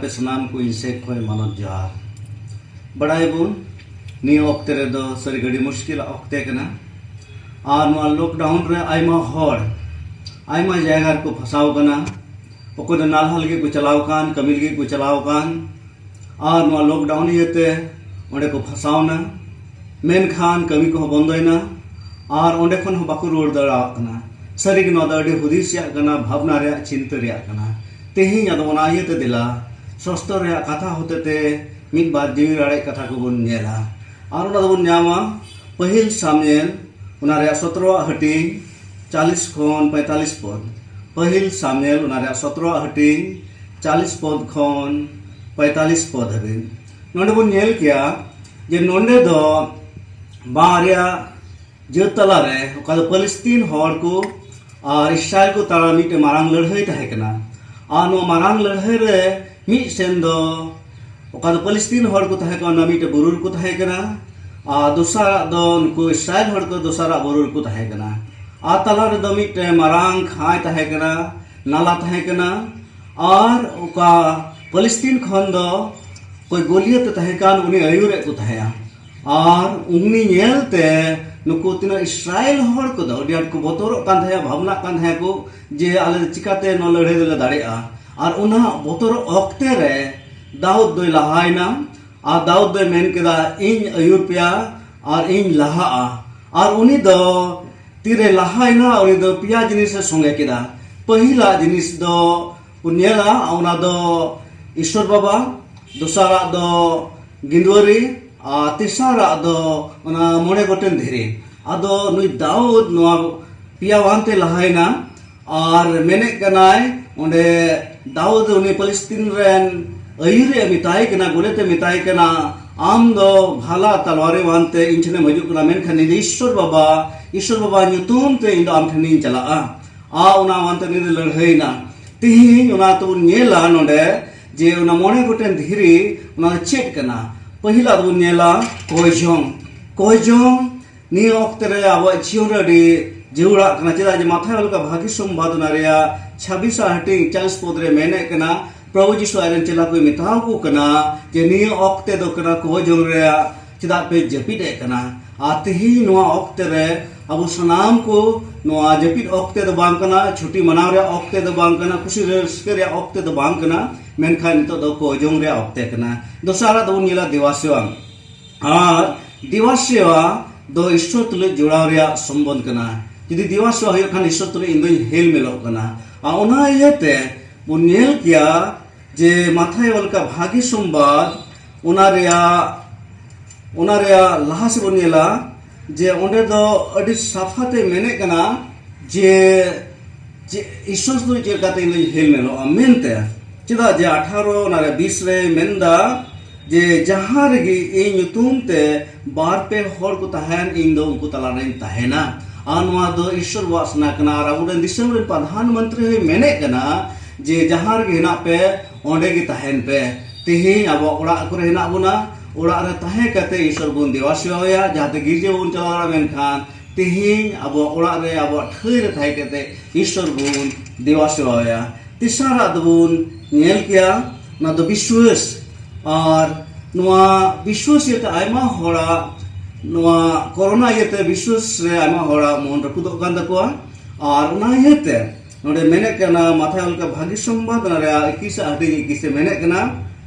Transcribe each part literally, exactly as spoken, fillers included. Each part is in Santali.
ᱥᱟᱱᱟᱢ ᱠᱚ ᱤᱧ ᱥᱮᱫ ᱠᱷᱚᱱ ᱢᱟᱱᱚᱛ ᱡᱚᱦᱟᱨ᱾ ᱵᱟᱲᱟᱭᱟᱵᱚᱱ, ᱱᱤᱭᱟᱹ ᱚᱠᱛᱮ ᱨᱮᱫᱚ ᱥᱟᱹᱨᱤ ᱜᱮ ᱟᱹᱰᱤ ᱢᱩᱥᱠᱤᱞᱟᱜ ᱚᱠᱛᱮ ᱠᱟᱱᱟ᱾ ᱟᱨ ᱱᱚᱣᱟ ᱞᱚᱠᱰᱟᱣᱩᱱ ᱨᱮ ᱟᱭᱢᱟ ᱦᱚᱲ ᱟᱭᱢᱟ ᱡᱟᱭᱜᱟ ᱨᱮᱠᱚ ᱯᱷᱟᱸᱥᱟᱣ ᱠᱟᱱᱟ᱾ ᱚᱠᱚᱭ ᱫᱚ ᱱᱟᱞᱦᱟ ᱞᱟᱹᱜᱤᱫ ᱠᱚ ᱪᱟᱞᱟᱣ ᱠᱟᱱ, ᱠᱟᱹᱢᱤ ᱞᱟᱹᱜᱤᱫ ᱠᱚ ᱪᱟᱞᱟᱣ ᱠᱟᱱ, ᱟᱨ ᱱᱚᱣᱟ ᱞᱚᱠᱰᱟᱣᱩᱱ ᱤᱭᱟᱹᱛᱮ ᱚᱸᱰᱮ ᱠᱚ ᱯᱷᱟᱸᱥᱟᱣᱱᱟ᱾ ᱢᱮᱱᱠᱷᱟᱱ ᱠᱟᱹᱢᱤ ᱠᱚᱦᱚᱸ ᱵᱚᱱᱫᱚᱭᱮᱱᱟ ᱟᱨ ᱚᱸᱰᱮ ᱠᱷᱚᱱ ᱦᱚᱸ ᱵᱟᱠᱚ ᱨᱩᱣᱟᱹᱲ ᱫᱟᱲᱮᱭᱟᱜ ᱠᱟᱱᱟ᱾ ᱥᱟᱹᱨᱤᱜᱮ ᱱᱚᱣᱟ ᱫᱚ ᱟᱹᱰᱤ ᱦᱩᱫᱤᱥ ᱨᱮᱭᱟᱜ ᱠᱟᱱᱟ, ᱵᱷᱟᱵᱽᱱᱟ ᱨᱮᱭᱟᱜ, ᱪᱤᱱᱛᱟᱹ ᱨᱮᱭᱟᱜ ᱠᱟᱱᱟ᱾ ᱛᱮᱦᱮᱧ ᱟᱫᱚ ᱚᱱᱟ ᱤᱭᱟᱹᱛᱮ ᱫᱮᱞᱟ ᱥᱚᱥᱛᱚ ᱨᱮᱭᱟᱜ ᱠᱟᱛᱷᱟ ᱦᱚᱛᱮᱛᱮ ᱢᱤᱫ ᱵᱟᱨ ᱡᱤᱣᱤ ᱨᱟᱲᱮᱡ ᱠᱟᱛᱷᱟ ᱠᱚᱵᱚᱱ ᱧᱮᱞᱟ᱾ ᱟᱨ ᱚᱱᱟ ᱫᱚᱵᱚᱱ ᱧᱟᱢᱟ ᱯᱟᱹᱦᱤᱞ ᱥᱟᱢᱩᱭᱮᱞ, ᱚᱱᱟ ᱨᱮᱭᱟᱜ ᱥᱚᱛᱨᱚᱣᱟᱜ ᱦᱟᱹᱴᱤᱧ, ᱪᱟᱞᱤᱥ ᱠᱷᱚᱱ ᱯᱚᱸᱭᱛᱟᱞᱤᱥ ᱯᱚᱫ᱾ ᱯᱟᱹᱦᱤᱞ ᱥᱟᱢᱩᱭᱮᱞ, ᱚᱱᱟ ᱨᱮᱭᱟᱜ ᱥᱚᱛᱨᱚᱣᱟᱜ ᱦᱟᱹᱴᱤᱧ, ᱪᱟᱞᱤᱥ ᱯᱚᱫ ᱠᱷᱚᱱ ᱯᱚᱸᱭᱛᱟᱞᱤᱥ ᱯᱚᱫ ᱦᱟᱹᱵᱤᱡ᱾ ᱱᱚᱰᱮ ᱵᱚᱱ ᱧᱮᱞ ᱠᱮᱭᱟ ᱡᱮ ᱱᱚᱰᱮ ᱫᱚ ᱵᱟᱨᱭᱟ ᱡᱟᱹᱛ ᱛᱟᱞᱟᱨᱮ, ᱚᱠᱟ ᱫᱚ ᱯᱟᱞᱮᱥᱛᱤᱱ ᱦᱚᱲ ᱠᱚ ᱟᱨ ᱤᱥᱨᱟᱭᱮᱞ ᱠᱚ ᱛᱟᱞᱟ ᱢᱤᱫᱴᱮᱱ ᱢᱟᱨᱟᱝ ᱞᱟᱹᱲᱦᱟᱹᱭ ᱛᱟᱦᱮᱸ ᱠᱟᱱᱟ᱾ ᱟᱨ ᱱᱚᱣᱟ ᱢᱟᱨᱟᱝ ᱞᱟᱹᱲᱦᱟᱹᱭ ᱨᱮ ᱢᱤᱫ ᱥᱮᱱ ᱫᱚ ᱚᱠᱟ ᱫᱚ ᱯᱟᱞᱮᱥᱛᱤᱱ ᱦᱚᱲ ᱠᱚ ᱛᱟᱦᱮᱸ ᱠᱟᱱᱟ, ᱚᱱᱟ ᱢᱤᱫᱴᱮᱱ ᱵᱩᱨᱩ ᱨᱮᱠᱚ ᱛᱟᱦᱮᱸ ᱠᱟᱱᱟ᱾ ᱟᱨ ᱫᱚᱥᱟᱨᱟᱜ ᱫᱚ ᱱᱩᱠᱩ ᱤᱥᱨᱟᱭᱮᱞ ᱦᱚᱲ ᱠᱚ ᱫᱚᱥᱟᱨᱟᱜ ᱵᱩᱨᱩ ᱨᱮᱠᱚ ᱛᱟᱦᱮᱸ ᱠᱟᱱᱟ᱾ ᱟᱨ ᱛᱟᱞᱟ ᱨᱮᱫᱚ ᱢᱤᱫᱴᱮᱱ ᱢᱟᱨᱟᱝ ᱠᱷᱟᱸᱭ ᱛᱟᱦᱮᱸ ᱠᱟᱱᱟ, ᱱᱟᱞᱟ ᱛᱟᱦᱮᱸ ᱠᱟᱱᱟ᱾ ᱟᱨ ᱚᱠᱟ ᱯᱟᱞᱮᱥᱛᱤᱱ ᱠᱷᱚᱱ ᱫᱚ ᱚᱠᱚᱭ ᱜᱳᱞᱤᱭᱟᱛ ᱮ ᱛᱟᱦᱮᱸ ᱠᱟᱱ, ᱩᱱᱤ ᱟᱹᱭᱩᱨᱮᱫ ᱠᱚ ᱛᱟᱦᱮᱸᱜᱼᱟ᱾ ᱟᱨ ᱩᱱᱤ ᱧᱮᱞᱛᱮ ᱱᱩᱠᱩ ᱛᱤᱱᱟᱹᱜ ᱤᱥᱨᱟᱭᱮᱞ ᱦᱚᱲ ᱠᱚᱫᱚ ᱟᱹᱰᱤ ᱟᱸᱴ ᱠᱚ ᱵᱚᱛᱚᱨᱚᱜ ᱠᱟᱱ ᱛᱟᱦᱮᱸᱜᱼᱟ, ᱵᱷᱟᱵᱽᱱᱟᱜ ᱠᱟᱱ ᱛᱟᱦᱮᱸᱜᱼᱟ ᱠᱚ ᱡᱮ ᱟᱞᱮ ᱫᱚ ᱪᱤᱠᱟᱛᱮ ᱱᱚᱣᱟ ᱞᱟᱹᱲᱦᱟᱹᱭ ᱫᱚᱞᱮ ᱫᱟᱲᱮᱭᱟᱜᱼᱟ᱾ ᱟᱨ ᱚᱱᱟ ᱵᱚᱛᱚᱨᱚᱜ ᱚᱠᱛᱮ ᱨᱮ ᱫᱟᱣᱩᱫ ᱫᱚᱭ ᱞᱟᱦᱟᱭᱮᱱᱟ᱾ ᱟᱨ ᱫᱟᱣᱩᱫ ᱫᱚᱭ ᱢᱮᱱ ᱠᱮᱫᱟ, "ᱤᱧ ᱟᱹᱭᱩᱨ ᱯᱮᱭᱟ ᱟᱨ ᱤᱧ ᱞᱟᱦᱟᱜᱼᱟ᱾" ᱟᱨ ᱩᱱᱤ ᱫᱚ ᱛᱤᱨᱮ ᱞᱟᱦᱟᱭᱮᱱᱟ, ᱩᱱᱤ ᱫᱚ ᱯᱮᱭᱟ ᱡᱤᱱᱤᱥ ᱮ ᱥᱚᱸᱜᱮ ᱠᱮᱫᱟ᱾ ᱯᱟᱹᱦᱤᱞᱟᱜ ᱡᱤᱱᱤᱥ ᱫᱚ ᱵᱚᱱ ᱧᱮᱞᱟ, ᱚᱱᱟ ᱫᱚ ᱤᱥᱚᱨ ᱵᱟᱵᱟ, ᱫᱚᱥᱟᱨᱟᱜ ᱫᱚ ᱜᱤᱸᱫᱣᱟᱹᱨᱤ, ᱟᱨ ᱛᱮᱥᱟᱨᱟᱜ ᱫᱚ ᱚᱱᱟ ᱢᱚᱬᱮ ᱜᱚᱴᱮᱱ ᱫᱷᱤᱨᱤ᱾ ᱟᱫᱚ ᱱᱩᱭ ᱫᱟᱣᱩᱫ ᱱᱚᱣᱟ ᱯᱮᱭᱟ ᱣᱟᱱ ᱛᱮ ᱞᱟᱦᱟᱭᱮᱱᱟ᱾ ᱟᱨ ᱢᱮᱱᱮᱫ ᱠᱟᱱᱟᱭ ᱚᱸᱰᱮ, ᱫᱟᱣᱩᱫ ᱩᱱᱤ ᱯᱟᱞᱮᱥᱛᱤᱱ ᱨᱮᱱ ᱟᱹᱭᱩᱨᱤᱡ ᱮ ᱢᱮᱛᱟᱭ ᱠᱟᱱᱟ, ᱜᱳᱞᱤᱭᱟᱛ ᱮ ᱢᱮᱛᱟᱭ ᱠᱟᱱᱟ, "ᱟᱢ ᱫᱚ ᱵᱷᱟᱞᱟ ᱛᱟᱞᱣᱟᱨᱤ ᱣᱟᱱ ᱛᱮ ᱤᱧ ᱴᱷᱮᱱᱮᱢ ᱦᱤᱡᱩᱜ ᱠᱟᱱᱟ, ᱢᱮᱱᱠᱷᱟᱱ ᱤᱧ ᱫᱚ ᱤᱥᱥᱚᱨ ᱵᱟᱵᱟ, ᱤᱥᱥᱚᱨ ᱵᱟᱵᱟ ᱧᱩᱛᱩᱢ ᱛᱮ ᱤᱧ ᱫᱚ ᱟᱢ ᱴᱷᱮᱱᱤᱧ ᱪᱟᱞᱟᱜᱼᱟ᱾" ᱟᱨ ᱚᱱᱟ ᱣᱟᱱ ᱛᱮ ᱩᱱᱤ ᱫᱚ ᱞᱟᱹᱲᱦᱟᱹᱭᱮᱱᱟ᱾ ᱛᱮᱦᱮᱧ ᱚᱱᱟ ᱛᱮᱵᱚᱱ ᱧᱮᱞᱟ ᱱᱚᱰᱮ ᱡᱮ ᱚᱱᱟ ᱢᱚᱬᱮ ᱜᱚᱴᱮᱱ ᱫᱷᱤᱨᱤ, ᱚᱱᱟ ᱫᱚ ᱪᱮᱫ ᱠᱟᱱᱟ? ᱯᱟᱹᱦᱤᱞᱟᱜ ᱫᱚᱵᱚᱱ ᱧᱮᱞᱟ ᱠᱚᱭᱡᱚᱝ᱾ ᱠᱚᱭᱡᱚᱝ ᱱᱤᱭᱟᱹ ᱚᱠᱛᱮ ᱨᱮ ᱟᱵᱚᱣᱟᱜ ᱡᱤᱭᱚᱱ ᱨᱮ ᱟᱹᱰᱤ ᱡᱟᱹᱨᱩᱲᱟᱜ ᱠᱟᱱᱟ, ᱪᱮᱫᱟᱜ ᱡᱮ ᱢᱟᱛᱷᱟᱭ ᱚᱞ ᱠᱟᱜ ᱵᱷᱟᱹᱜᱤ ᱥᱚᱢᱵᱟᱫ ᱚᱱᱟ ᱨᱮᱭᱟᱜ ᱪᱷᱟᱵᱵᱤᱥ ᱟᱜ ᱦᱟᱹᱴᱤᱧ ᱪᱟᱞᱤᱥ ᱯᱚᱫ ᱨᱮ ᱢᱮᱱᱮᱫ ᱠᱟᱱᱟ, ᱯᱨᱚᱵᱷᱩ ᱡᱤᱥᱩ ᱟᱡᱨᱮᱱ ᱪᱮᱞᱟ ᱠᱚᱭ ᱢᱮᱛᱟᱣ ᱠᱚ ᱠᱟᱱᱟ ᱡᱮ ᱱᱤᱭᱟᱹ ᱚᱠᱛᱮ ᱫᱚ ᱠᱟᱱᱟ ᱠᱚᱭ ᱡᱚᱝ ᱨᱮᱭᱟᱜ, ᱪᱮᱫᱟᱜ ᱯᱮ ᱡᱟᱹᱯᱤᱫ ᱮᱫ ᱠᱟᱱᱟ? ᱟᱨ ᱛᱮᱦᱮᱧ ᱱᱚᱣᱟ ᱚᱠᱛᱮ ᱨᱮ ᱟᱵᱚ ᱥᱟᱱᱟᱢ ᱠᱚ ᱱᱚᱣᱟ ᱡᱟᱹᱯᱤᱫ ᱚᱠᱛᱮ ᱫᱚ ᱵᱟᱝ ᱠᱟᱱᱟ, ᱪᱷᱩᱴᱤ ᱢᱟᱱᱟᱣ ᱨᱮᱭᱟᱜ ᱚᱠᱛᱮ ᱫᱚ ᱵᱟᱝ ᱠᱟᱱᱟ, ᱠᱩᱥᱤ ᱨᱟᱹᱥᱠᱟᱹ ᱨᱮᱭᱟᱜ ᱚᱠᱛᱮ ᱫᱚ ᱵᱟᱝ ᱠᱟᱱᱟ, ᱢᱮᱱᱠᱷᱟᱱ ᱱᱤᱛᱚᱜ ᱫᱚ ᱠᱚᱭ ᱡᱚᱝ ᱨᱮᱭᱟᱜ ᱚᱠᱛᱮ ᱠᱟᱱᱟ᱾ ᱫᱚᱥᱟᱨᱟᱜ ᱫᱚᱵᱚᱱ ᱧᱮᱞᱟ ᱫᱮᱵᱟ ᱥᱮᱵᱟ᱾ ᱟᱨ ᱫᱮᱵᱟ ᱥᱮᱵᱟ ᱫᱚ ᱤᱥᱥᱚᱨ ᱛᱩᱞᱩᱡ ᱡᱚᱲᱟᱣ ᱨᱮᱭᱟᱜ ᱥᱚᱢᱵᱚᱱᱫᱷ ᱠᱟᱱᱟ᱾ ᱡᱩᱫᱤ ᱫᱮᱵᱟ ᱥᱮᱵᱟ ᱦᱩᱭᱩᱜ ᱠᱷᱟᱱ ᱤᱥᱥᱚᱨ ᱛᱩᱞᱩᱡ ᱤᱧ ᱫᱚᱧ ᱦᱮᱞ ᱢᱮᱞᱚᱜ ᱠᱟᱱᱟ᱾ ᱟᱨ ᱚᱱᱟ ᱤᱭᱟᱹᱛᱮ ᱵᱚᱱ ᱧᱮᱞ ᱠᱮᱭᱟ ᱡᱮ ᱢᱟᱛᱷᱟᱭ ᱚᱞ ᱠᱟᱜ ᱵᱷᱟᱹᱜᱤ ᱥᱚᱢᱵᱟᱫ, ᱚᱱᱟ ᱨᱮᱭᱟᱜ, ᱚᱱᱟ ᱨᱮᱭᱟᱜ ᱞᱟᱦᱟ ᱥᱮᱫ ᱵᱚᱱ ᱧᱮᱞᱟ ᱡᱮ ᱚᱸᱰᱮ ᱫᱚ ᱟᱹᱰᱤ ᱥᱟᱯᱷᱟ ᱛᱮ ᱢᱮᱱᱮᱫ ᱠᱟᱱᱟ ᱡᱮ, ᱡᱮ ᱤᱥᱥᱚᱨ ᱫᱚ ᱪᱮᱫ ᱞᱮᱠᱟᱛᱮ ᱤᱧ ᱫᱚᱧ ᱦᱮᱞ ᱢᱮᱞᱚᱜᱼᱟ ᱢᱮᱱᱛᱮ᱾ ᱪᱮᱫᱟᱜ ᱡᱮ ᱟᱴᱷᱟᱨᱚ ᱚᱱᱟ ᱨᱮ ᱵᱤᱥ ᱨᱮ ᱢᱮᱱᱫᱟ ᱡᱮ ᱡᱟᱦᱟᱸ ᱨᱮᱜᱮ ᱤᱧ ᱧᱩᱛᱩᱢ ᱛᱮ ᱵᱟᱨ ᱯᱮ ᱦᱚᱲ ᱠᱚ ᱛᱟᱦᱮᱱ, ᱤᱧ ᱫᱚ ᱩᱱᱠᱩ ᱛᱟᱞᱟ ᱨᱮᱧ ᱛᱟᱦᱮᱱᱟ᱾ ᱟᱨ ᱱᱚᱣᱟ ᱫᱚ ᱤᱥᱥᱚᱨ ᱵᱚᱣᱟᱜ ᱥᱟᱱᱟ ᱠᱟᱱᱟ᱾ ᱟᱨ ᱟᱵᱚᱨᱮᱱ ᱫᱤᱥᱚᱢ ᱨᱮᱱ ᱯᱨᱚᱫᱷᱟᱱ ᱢᱚᱱᱛᱨᱤ ᱦᱚᱸᱭ ᱢᱮᱱᱮᱫ ᱠᱟᱱᱟ ᱡᱮ ᱡᱟᱦᱟᱸ ᱨᱮᱜᱮ ᱦᱮᱱᱟᱜ ᱯᱮ, ᱚᱸᱰᱮ ᱜᱮ ᱛᱟᱦᱮᱱ ᱯᱮ᱾ ᱛᱮᱦᱮᱧ ᱟᱵᱚᱣᱟᱜ ᱚᱲᱟᱜ ᱠᱚᱨᱮ ᱦᱮᱱᱟᱜ ᱵᱚᱱᱟ, ᱚᱲᱟᱜ ᱨᱮ ᱛᱟᱦᱮᱸ ᱠᱟᱛᱮ ᱤᱥᱥᱚᱨ ᱵᱚᱱ ᱫᱮᱵᱟ ᱥᱮᱵᱟᱭᱟ, ᱡᱟᱦᱟᱸ ᱛᱮ ᱜᱤᱨᱡᱟᱹ ᱵᱚᱱ ᱪᱟᱞᱟᱣ ᱫᱟᱲᱮᱭᱟᱜᱼᱟ, ᱢᱮᱱᱠᱷᱟᱱ ᱛᱮᱦᱮᱧ ᱟᱵᱚᱣᱟᱜ ᱚᱲᱟᱜ ᱨᱮ, ᱟᱵᱚᱣᱟᱜ ᱴᱷᱟᱹᱭ ᱨᱮ ᱛᱟᱦᱮᱸ ᱠᱟᱛᱮ ᱤᱥᱥᱚᱨ ᱵᱚᱱ ᱫᱮᱵᱟ ᱥᱮᱵᱟᱭᱟ᱾ ᱛᱮᱥᱟᱨᱟᱜ ᱫᱚᱵᱚᱱ ᱧᱮᱞ ᱠᱮᱭᱟ, ᱚᱱᱟ ᱫᱚ ᱵᱤᱥᱣᱟᱹᱥ᱾ ᱟᱨ ᱱᱚᱣᱟ ᱵᱤᱥᱣᱟᱹᱥ ᱤᱭᱟᱹᱛᱮ ᱟᱭᱢᱟ ᱦᱚᱲᱟᱜ, ᱱᱚᱣᱟ ᱠᱚᱨᱳᱱᱟ ᱤᱭᱟᱹᱛᱮ ᱵᱤᱥᱣᱟᱹᱥ ᱨᱮ ᱟᱭᱢᱟ ᱦᱚᱲᱟᱜ ᱢᱚᱱ ᱨᱟᱹᱯᱩᱫᱚᱜ ᱠᱟᱱ ᱛᱟᱠᱚᱣᱟ᱾ ᱟᱨ ᱚᱱᱟ ᱤᱭᱟᱹᱛᱮ ᱱᱚᱰᱮ ᱢᱮᱱᱮᱫ ᱠᱟᱱᱟ, ᱢᱟᱛᱷᱟᱭ ᱚᱞ ᱠᱟᱜ ᱵᱷᱟᱹᱜᱤ ᱥᱚᱢᱵᱟᱫ, ᱚᱱᱟ ᱨᱮᱭᱟᱜ ᱮᱠᱤᱥ ᱟᱨ ᱮᱠᱤᱥ ᱮ ᱢᱮᱱᱮᱫ ᱠᱟᱱᱟ,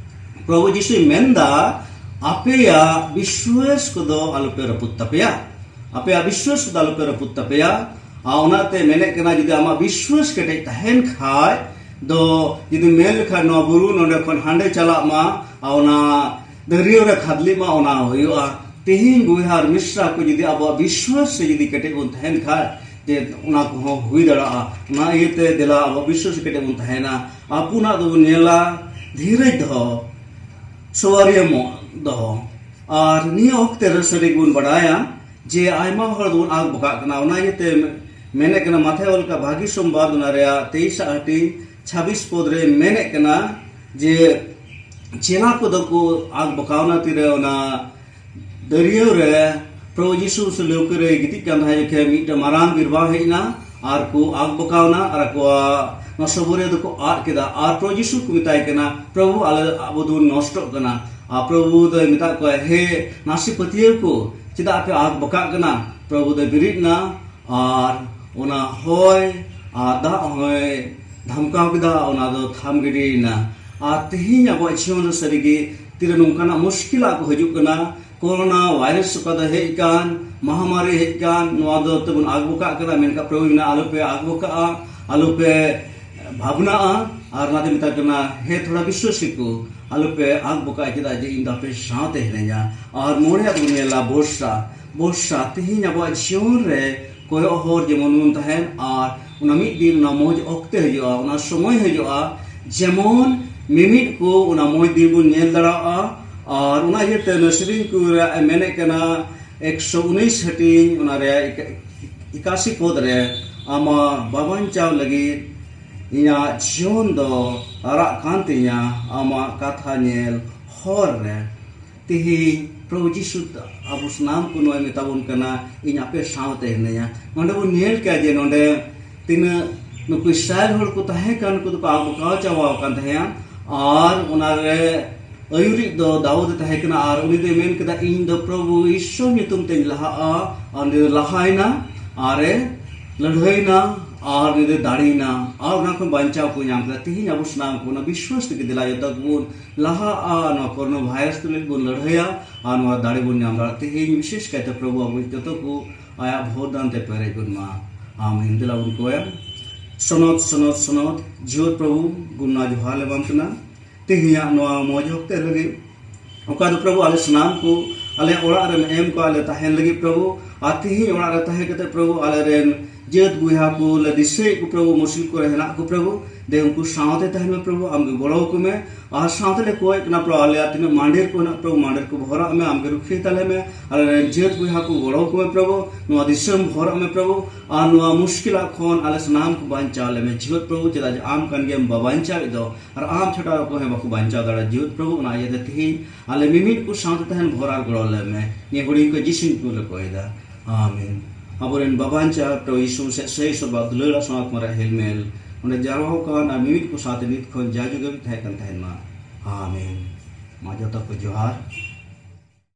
ᱯᱨᱚᱵᱷᱩ ᱡᱤᱥᱩᱭ ᱢᱮᱱᱫᱟ, ᱟᱯᱮᱭᱟᱜ ᱵᱤᱥᱣᱟᱹᱥ ᱠᱚᱫᱚ ᱟᱞᱚᱯᱮ ᱨᱟᱹᱯᱩᱫ ᱛᱟᱯᱮᱭᱟ, ᱟᱯᱮᱭᱟᱜ ᱵᱤᱥᱣᱟᱹᱥ ᱠᱚᱫᱚ ᱟᱞᱚᱯᱮ ᱨᱟᱹᱯᱩᱫ ᱛᱟᱯᱮᱭᱟ᱾ ᱟᱨ ᱚᱱᱟᱛᱮ ᱢᱮᱱᱮᱫ ᱠᱟᱱᱟ, ᱡᱩᱫᱤ ᱟᱢᱟᱜ ᱵᱤᱥᱣᱟᱹᱥ ᱠᱮᱴᱮᱡ ᱛᱟᱦᱮᱱ ᱠᱷᱟᱡ ᱫᱚ, ᱡᱩᱫᱤ ᱢᱮᱱ ᱞᱮᱠᱷᱟᱱ ᱱᱚᱣᱟ ᱵᱩᱨᱩ ᱱᱚᱰᱮ ᱠᱷᱚᱱ ᱦᱟᱸᱰᱮ ᱪᱟᱞᱟᱜ ᱢᱟ, ᱟᱨ ᱚᱱᱟ ᱫᱟᱹᱨᱭᱟᱹ ᱨᱮ ᱠᱷᱟᱫᱽᱞᱮᱜ ᱢᱟ, ᱚᱱᱟ ᱦᱩᱭᱩᱜᱼᱟ᱾ ᱛᱮᱦᱮᱧ ᱵᱚᱭᱦᱟ ᱟᱨ ᱢᱤᱥᱨᱟ ᱠᱚ, ᱡᱩᱫᱤ ᱟᱵᱚᱣᱟᱜ ᱵᱤᱥᱣᱟᱹᱥ ᱨᱮ ᱡᱩᱫᱤ ᱠᱮᱴᱮᱡ ᱵᱚᱱ ᱛᱟᱦᱮᱱ ᱠᱷᱟᱡ, ᱡᱮ ᱚᱱᱟ ᱠᱚᱦᱚᱸ ᱦᱩᱭ ᱫᱟᱲᱮᱭᱟᱜᱼᱟ᱾ ᱚᱱᱟ ᱤᱭᱟᱹᱛᱮ ᱫᱮᱞᱟ ᱟᱵᱚᱣᱟᱜ ᱵᱤᱥᱣᱟᱹᱥ ᱨᱮ ᱠᱮᱴᱮᱡ ᱵᱚᱱ ᱛᱟᱦᱮᱱᱟ᱾ ᱟᱨ ᱯᱩᱱᱟᱜ ᱫᱚᱵᱚᱱ ᱧᱮᱞᱟ ᱫᱷᱤᱨᱮᱡ ᱫᱚᱦᱚ, ᱥᱚᱣᱟᱨᱤᱭᱟᱹ ᱢᱚ-, ᱫᱚᱦᱚ᱾ ᱟᱨ ᱱᱤᱭᱟᱹ ᱚᱠᱛᱮ ᱨᱮ ᱥᱟᱹᱨᱤ ᱜᱮᱵᱚᱱ ᱵᱟᱲᱟᱭᱟ ᱡᱮ ᱟᱭᱢᱟ ᱦᱚᱲ ᱫᱚᱵᱚᱱ ᱟᱜ ᱵᱚᱠᱟᱜ ᱠᱟᱱᱟ᱾ ᱚᱱᱟ ᱤᱭᱟᱹᱛᱮ ᱢᱮᱱᱮᱫ ᱠᱟᱱᱟ, ᱢᱟᱛᱷᱟᱭ ᱚᱞ ᱠᱟᱜ ᱵᱷᱟᱹᱜᱤ ᱥᱚᱢᱵᱟᱫ, ᱚᱱᱟ ᱨᱮᱭᱟᱜ ᱛᱮᱭᱤᱥ ᱟᱜ ᱦᱟᱹᱴᱤᱧ ᱪᱷᱟᱵᱵᱤᱥ ᱯᱚᱫ ᱨᱮ ᱢᱮᱱᱮᱫ ᱠᱟᱱᱟ ᱡᱮ ᱪᱮᱞᱟ ᱠᱚᱫᱚ ᱠᱚ ᱟᱜ ᱵᱚᱠᱟᱣᱱᱟ ᱛᱤᱨᱮ ᱚᱱᱟ ᱫᱟᱹᱨᱭᱟᱹᱣ ᱨᱮ ᱯᱨᱚᱵᱷᱩ ᱡᱤᱥᱩ ᱥᱮ ᱞᱟᱹᱣᱠᱟᱹ ᱨᱮ ᱜᱤᱛᱤᱡ ᱠᱟᱱ ᱛᱟᱦᱮᱸ ᱡᱚᱠᱷᱮᱡ ᱢᱤᱫᱴᱮᱱ ᱢᱟᱨᱟᱝ ᱵᱤᱨᱵᱟᱦ ᱦᱮᱡ ᱮᱱᱟ ᱟᱨ ᱠᱚ ᱟᱜ ᱵᱚᱠᱟᱣᱱᱟ ᱟᱨ ᱟᱠᱚᱣᱟᱜ ᱱᱚᱣᱟ ᱥᱚᱵᱚᱨᱤᱭᱟᱹ ᱫᱚᱠᱚ ᱟᱫ ᱠᱮᱫᱟ᱾ ᱟᱨ ᱯᱨᱚᱵᱷᱩ ᱡᱤᱥᱩ ᱠᱚ ᱢᱮᱛᱟᱭ ᱠᱟᱱᱟ, "ᱯᱨᱚᱵᱷᱩ, ᱟᱞᱮ, ᱟᱵᱚ ᱫᱚᱵᱚᱱ ᱱᱚᱥᱴᱚᱜ ᱠᱟᱱᱟ᱾" ᱟᱨ ᱯᱨᱚᱵᱷᱩ ᱫᱚᱭ ᱢᱮᱛᱟᱜ ᱠᱚᱣᱟ, "ᱦᱮ ᱱᱟᱥᱮ ᱯᱟᱹᱛᱭᱟᱹᱣ ᱠᱚ, ᱪᱮᱫᱟᱜ ᱯᱮ ᱟᱠ ᱵᱟᱠᱟᱜ ᱠᱟᱱᱟ?" ᱯᱨᱚᱵᱷᱩ ᱫᱚᱭ ᱵᱮᱨᱮᱫ ᱮᱱᱟ ᱟᱨ ᱚᱱᱟ ᱦᱚᱭ ᱟᱨ ᱫᱟᱜ ᱦᱚᱸᱭ ᱫᱷᱟᱢᱠᱟᱣ ᱠᱮᱫᱟ, ᱚᱱᱟ ᱫᱚ ᱛᱷᱟᱢ ᱜᱤᱰᱤᱭᱮᱱᱟ᱾ ᱟᱨ ᱛᱮᱦᱮᱧ ᱟᱵᱚᱣᱟᱜ ᱡᱤᱭᱚᱱ ᱨᱮ ᱥᱟᱹᱨᱤᱜᱮ ᱛᱤᱨᱮ ᱱᱚᱝᱠᱟᱱᱟᱜ ᱢᱩᱥᱠᱤᱞᱟᱜ ᱠᱚ ᱦᱤᱡᱩᱜ ᱠᱟᱱᱟ, ᱠᱳᱨᱳᱱᱟ ᱵᱷᱟᱭᱨᱟᱥ ᱚᱠᱟ ᱫᱚ ᱦᱮᱡ ᱟᱠᱟᱱ, ᱢᱟᱦᱟᱢᱟᱨᱤ ᱦᱮᱡ ᱟᱠᱟᱱ, ᱱᱚᱣᱟ ᱫᱚ ᱛᱮᱵᱚᱱ ᱟᱠ ᱵᱟᱠᱟᱜ ᱠᱟᱱᱟ, ᱢᱮᱱᱠᱷᱟᱱ ᱯᱨᱚᱵᱷᱩ ᱢᱮᱱᱟ, "ᱟᱞᱚᱯᱮ ᱟᱠ ᱵᱟᱠᱟᱜᱼᱟ, ᱟᱞᱚᱯᱮ ᱵᱷᱟᱵᱽᱱᱟᱜᱼᱟ", ᱟᱨ ᱚᱱᱟᱛᱮ ᱢᱮᱛᱟᱜ ᱠᱟᱱᱟ, "ᱦᱮ ᱛᱷᱚᱲᱟ ᱵᱤᱥᱣᱟᱥᱤ ᱠᱚ, ᱟᱞᱚᱯᱮ ᱟᱠ ᱵᱟᱠᱟᱜᱼᱟ, ᱪᱮᱫᱟᱜ ᱡᱮ ᱤᱧ ᱫᱚ ᱟᱯᱮ ᱥᱟᱶᱛᱮ ᱦᱤᱱᱟᱹᱧᱟ᱾" ᱟᱨ ᱢᱚᱬᱮᱭᱟᱜ ᱵᱚᱱ ᱧᱮᱞᱟ ᱵᱚᱨᱥᱟ, ᱵᱚᱨᱥᱟ, ᱛᱮᱦᱮᱧ ᱟᱵᱚᱣᱟᱜ ᱡᱤᱭᱚᱱ ᱨᱮ ᱠᱚᱭᱚᱜ ᱦᱚᱨ ᱡᱮᱢᱚᱱ ᱵᱚᱱ ᱛᱟᱦᱮᱱ, ᱟᱨ ᱚᱱᱟ ᱢᱤᱫ ᱫᱤᱱ ᱚᱱᱟ ᱢᱚᱡᱽ ᱚᱠᱛᱮ ᱦᱤᱡᱩᱜᱼᱟ, ᱚᱱᱟ ᱥᱚᱢᱚᱭ ᱦᱤᱡᱩᱜᱼᱟ, ᱡᱮᱢᱚᱱ ᱢᱤᱢᱤᱫ ᱠᱚ ᱚᱱᱟ ᱢᱚᱡᱽ ᱫᱤᱱ ᱵᱚᱱ ᱧᱮᱞ ᱫᱟᱲᱮᱭᱟᱜᱼᱟ᱾ ᱟᱨ ᱚᱱᱟ ᱤᱭᱟᱹᱛᱮ ᱚᱱᱟ ᱥᱮᱨᱮᱧ ᱠᱚ ᱨᱮ ᱢᱮᱱᱮᱫ ᱠᱟᱱᱟ, ᱮᱠᱥᱚ ᱩᱱᱤᱥ ᱦᱟᱹᱴᱤᱧ, ᱚᱱᱟ ᱨᱮ ᱮᱠᱟᱥᱤ ᱯᱚᱫ ᱨᱮ, "ᱟᱢᱟᱜ ᱵᱟᱵᱟᱧᱪᱟᱣ ᱞᱟᱹᱜᱤᱫ ᱤᱧᱟᱹᱜ ᱡᱤᱭᱚᱱ ᱫᱚ ᱟᱨᱟᱜ ᱠᱟᱱ ᱛᱤᱧᱟ, ᱟᱢᱟᱜ ᱠᱟᱛᱷᱟ ᱧᱮᱞ ᱦᱚᱨ ᱨᱮ᱾" ᱛᱮᱦᱮᱧ ᱯᱨᱚᱵᱷᱩ ᱡᱤᱥᱩ ᱟᱵᱚ ᱥᱟᱱᱟᱢ ᱠᱚ ᱱᱚᱣᱟᱭ ᱢᱮᱛᱟ ᱵᱚᱱ ᱠᱟᱱᱟ, "ᱤᱧ ᱟᱯᱮ ᱥᱟᱶᱛᱮ ᱦᱤᱱᱟᱹᱧᱟ᱾" ᱱᱚᱰᱮ ᱵᱚᱱ ᱧᱮᱞ ᱠᱮᱜᱼᱟ ᱡᱮ ᱱᱚᱰᱮ ᱛᱤᱱᱟᱹᱜ ᱱᱩᱠᱩ ᱤᱥᱨᱟᱭᱮᱞ ᱦᱚᱲ ᱠᱚ ᱛᱟᱦᱮᱸ ᱠᱟᱱ, ᱩᱱᱠᱩ ᱫᱚᱠᱚ ᱟᱠᱵᱟᱠᱟᱣ ᱪᱟᱵᱟᱣ ᱟᱠᱟᱱ ᱛᱟᱦᱮᱸᱜᱼᱟ᱾ ᱟᱨ ᱚᱱᱟ ᱨᱮ ᱟᱹᱭᱩᱨᱤᱡ ᱫᱚ ᱫᱟᱣᱩᱫ ᱮ ᱛᱟᱦᱮᱸ ᱠᱟᱱᱟ, ᱟᱨ ᱩᱱᱤ ᱫᱚᱭ ᱢᱮᱱ ᱠᱮᱫᱟ, "ᱤᱧ ᱫᱚ ᱯᱨᱚᱵᱷᱩ ᱤᱥᱥᱚᱨ ᱧᱩᱛᱩᱢ ᱛᱮᱧ ᱞᱟᱦᱟᱜᱼᱟ", ᱟᱨ ᱩᱱᱤ ᱫᱚ ᱞᱟᱦᱟᱭᱮᱱᱟ, ᱟᱨᱮ ᱞᱟᱹᱲᱦᱟᱹᱭᱱᱟ, ᱟᱨ ᱩᱱᱤ ᱫᱚᱭ ᱫᱟᱲᱮᱭᱮᱱᱟ, ᱟᱨ ᱚᱱᱟ ᱠᱷᱚᱱ ᱵᱟᱧᱪᱟᱣ ᱠᱚ ᱧᱟᱢ ᱠᱮᱫᱟ᱾ ᱛᱮᱦᱮᱧ ᱟᱵᱚ ᱥᱟᱱᱟᱢ ᱠᱚ ᱚᱱᱟ ᱵᱤᱥᱣᱟᱥ ᱛᱮᱜᱮ ᱫᱮᱞᱟ ᱡᱚᱛᱚ ᱠᱚᱵᱚᱱ ᱞᱟᱦᱟᱜᱼᱟ, ᱱᱚᱣᱟ ᱠᱳᱨᱳᱱᱟ ᱵᱷᱟᱭᱨᱟᱥ ᱛᱩᱞᱩᱡ ᱵᱚᱱ ᱞᱟᱹᱲᱦᱟᱹᱭᱟ, ᱟᱨ ᱱᱚᱣᱟ ᱫᱟᱲᱮ ᱵᱚᱱ ᱧᱟᱢ ᱫᱟᱲᱮᱭᱟᱜᱼᱟ᱾ ᱛᱮᱦᱮᱧ ᱵᱤᱥᱮᱥ ᱠᱟᱭᱛᱮ ᱯᱨᱚᱵᱷᱩ ᱟᱵᱚ ᱡᱚᱛᱚ ᱠᱚ ᱟᱭᱟᱜ ᱵᱷᱳᱨ ᱫᱟᱱ ᱛᱮ ᱯᱮᱨᱮᱡ ᱵᱚᱱ ᱢᱟ᱾ ᱟᱢᱮᱱ᱾ ᱫᱮᱞᱟ ᱵᱚᱱ ᱠᱚᱭᱟ᱾ ᱥᱚᱱᱚᱛ, ᱥᱚᱱᱚᱛ, ᱥᱚᱱᱚᱛ, ᱡᱤᱣᱮᱫ ᱯᱨᱚᱵᱷᱩ, ᱜᱩᱱᱟ ᱡᱚᱦᱟᱨ ᱞᱮ ᱮᱢᱟᱢ ᱠᱟᱱᱟ᱾ ᱛᱮᱦᱮᱧᱟᱜ ᱱᱚᱣᱟ ᱢᱚᱡᱽ ᱚᱠᱛᱮ ᱞᱟᱹᱜᱤᱫ, ᱚᱠᱟ ᱫᱚ ᱯᱨᱚᱵᱷᱩ ᱟᱞᱮ ᱥᱟᱱᱟᱢ ᱠᱚ ᱟᱞᱮ ᱚᱲᱟᱜ ᱨᱮᱢ ᱮᱢ ᱠᱚᱣᱟ ᱟᱞᱮ ᱛᱟᱦᱮᱱ ᱞᱟᱹᱜᱤᱫ ᱯᱨᱚᱵᱷᱩ᱾ ᱟᱨ ᱛᱮᱦᱮᱧ ᱚᱲᱟᱜ ᱨᱮ ᱛᱟᱦᱮᱸ ᱠᱟᱛᱮ ᱯᱨᱚᱵᱷᱩ ᱟᱞᱮ ᱨᱮᱱ ᱡᱟᱹᱛ ᱵᱚᱭᱦᱟ ᱠᱚ ᱞᱮ ᱫᱤᱥᱟᱹᱭᱮᱫ ᱠᱚ ᱯᱨᱚᱵᱷᱩ, ᱢᱩᱥᱠᱤᱞ ᱠᱚᱨᱮ ᱦᱮᱱᱟᱜ ᱠᱚ ᱯᱨᱚᱵᱷᱩ, ᱫᱮ ᱩᱱᱠᱩ ᱥᱟᱶᱛᱮ ᱛᱟᱦᱮᱱ ᱢᱮ ᱯᱨᱚᱵᱷᱩ, ᱟᱢᱜᱮ ᱜᱚᱲᱚ ᱟᱠᱚ ᱢᱮ᱾ ᱟᱨ ᱥᱟᱶᱛᱮ ᱞᱮ ᱠᱚᱭᱮᱫ ᱠᱟᱱᱟ ᱯᱨᱚᱵᱷᱩ, ᱟᱞᱮᱭᱟᱜ ᱛᱤᱱᱟᱹᱜ ᱢᱟᱸᱰᱮᱨ ᱠᱚ ᱦᱮᱱᱟᱜ ᱯᱨᱚᱵᱷᱩ, ᱢᱟᱸᱰᱮᱨ ᱠᱚ ᱵᱷᱚᱨᱟᱜ ᱢᱮ, ᱟᱢᱜᱮ ᱨᱩᱠᱷᱤᱭᱟᱹ ᱛᱟᱞᱮ ᱢᱮ᱾ ᱟᱞᱮ ᱨᱮᱱ ᱡᱟᱹᱛ ᱵᱚᱭᱦᱟ ᱠᱚ ᱜᱚᱲᱚ ᱟᱠᱚ ᱢᱮ ᱯᱨᱚᱵᱷᱩ, ᱱᱚᱣᱟ ᱫᱤᱥᱚᱢ ᱵᱷᱚᱨᱟᱜ ᱢᱮ ᱯᱨᱚᱵᱷᱩ, ᱟᱨ ᱱᱚᱣᱟ ᱢᱩᱥᱠᱤᱞᱟᱜ ᱠᱷᱚᱱ ᱟᱞᱮ ᱥᱟᱱᱟᱢ ᱠᱚ ᱵᱟᱧᱪᱟᱣ ᱞᱮ ᱢᱮ ᱡᱤᱣᱮᱫ ᱯᱨᱚᱵᱷᱩ, ᱪᱮᱫᱟᱜ ᱡᱮ ᱟᱢ ᱠᱟᱱ ᱜᱮᱭᱟᱢ ᱵᱟᱵᱟᱧᱪᱟᱣᱤᱡ ᱫᱚ᱾ ᱟᱨ ᱟᱢ ᱪᱷᱟᱰᱟ ᱚᱠᱚᱭ ᱦᱚᱸ ᱵᱟᱠᱚ ᱵᱟᱧᱪᱟᱣ ᱫᱟᱲᱮᱭᱟᱜᱼᱟ ᱡᱤᱣᱮᱫ ᱯᱨᱚᱵᱷᱩ᱾ ᱚᱱᱟ ᱤᱭᱟᱹᱛᱮ ᱛᱮᱦᱮᱧ ᱟᱞᱮ ᱢᱤᱢᱤᱫ ᱠᱚ ᱥᱟᱶᱛᱮ ᱛᱟᱦᱮᱱ ᱵᱷᱚᱨ ᱟᱨ ᱜᱚᱲᱚ ᱞᱮ ᱢᱮ᱾ ᱱᱤᱭᱟᱹ ᱦᱩᱰᱤᱧ ᱠᱚ ᱡᱤᱥᱩ ᱧᱩᱛᱩᱢ ᱞᱮ ᱠᱚᱭᱮᱫᱟ᱾ ᱟᱢᱮᱱ᱾ ᱟᱵᱚᱨᱮᱱ ᱵᱟᱵᱟᱧᱪᱟ ᱯᱨᱚᱵᱷᱩ ᱭᱤᱥᱩ ᱢᱮᱥᱤ ᱥᱟᱹᱦᱤ ᱥᱚᱨᱵᱟ ᱫᱩᱞᱟᱹᱲ ᱟᱨ ᱥᱟᱶᱟᱛ ᱢᱟᱨᱟᱜ ᱦᱮᱞᱢᱮᱞ ᱚᱸᱰᱮ ᱡᱟᱨᱣᱟ ᱟᱠᱟᱱ ᱟᱨ ᱢᱤᱢᱤᱫ ᱠᱚ ᱥᱟᱶᱛᱮ ᱱᱤᱛ ᱠᱷᱚᱱ ᱡᱟᱭᱡᱩᱜᱽ ᱦᱟᱹᱵᱤᱡ ᱛᱟᱦᱮᱸ ᱠᱟᱱ ᱛᱟᱦᱮᱱ ᱢᱟ᱾ ᱟᱢᱮᱱ᱾ ᱢᱟ ᱡᱚᱛᱚ ᱠᱚ ᱡᱚᱦᱟᱨ᱾